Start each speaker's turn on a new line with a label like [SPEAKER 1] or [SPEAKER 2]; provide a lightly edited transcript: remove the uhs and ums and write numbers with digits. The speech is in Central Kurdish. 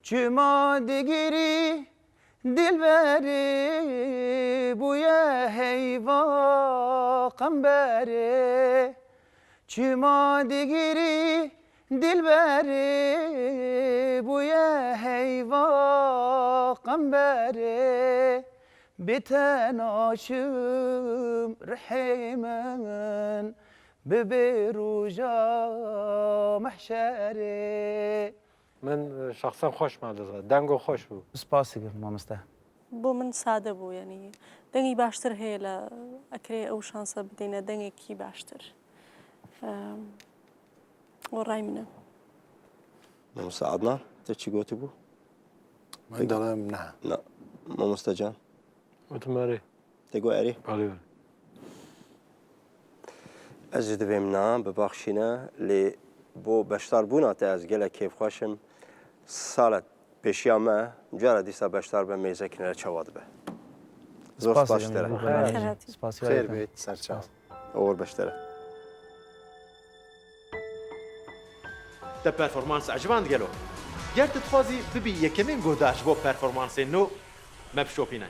[SPEAKER 1] Çima digirî dilberê Bûye heyva qemberê Çima digirî dilberê Bûye heyva qemberê Bê te naçim rihê min Bibe roja mehşerê.
[SPEAKER 2] Min şexsen xweş ma dizan. Dengo xweş bû.
[SPEAKER 1] Spas dikim mamoste.
[SPEAKER 3] بۆ من سادە بوو یانی دەنگی باشتر هەیە لە ئەکرێ ئەو شانسە بدەینە دەنگێکی باشتر ئەو ڕای منە.
[SPEAKER 4] مامۆستا عەدنان تە چی گۆتبوو؟
[SPEAKER 5] من دەڵێم نا.
[SPEAKER 4] نا. مامۆستا جان؟
[SPEAKER 2] وتم ئەرێ.
[SPEAKER 4] تە گۆ ئەرێ؟
[SPEAKER 2] بەڵێ بەڵێ.
[SPEAKER 4] Ez jî dibêm na bibaxşîne lê bo beşdarbûna te ez gelek kêfxweş im. Sala pêşiya me cara dîsa beşdar be mêzekî nere çawa dibe. Zor spas ji te re.
[SPEAKER 5] Xêr bêt serçav.
[SPEAKER 4] Oğur be ji te re.
[SPEAKER 6] Te performans eciband gelo? Ger tu dixwazî bibî yekemîn guhdar ji bo performansên nû, me bişopîne.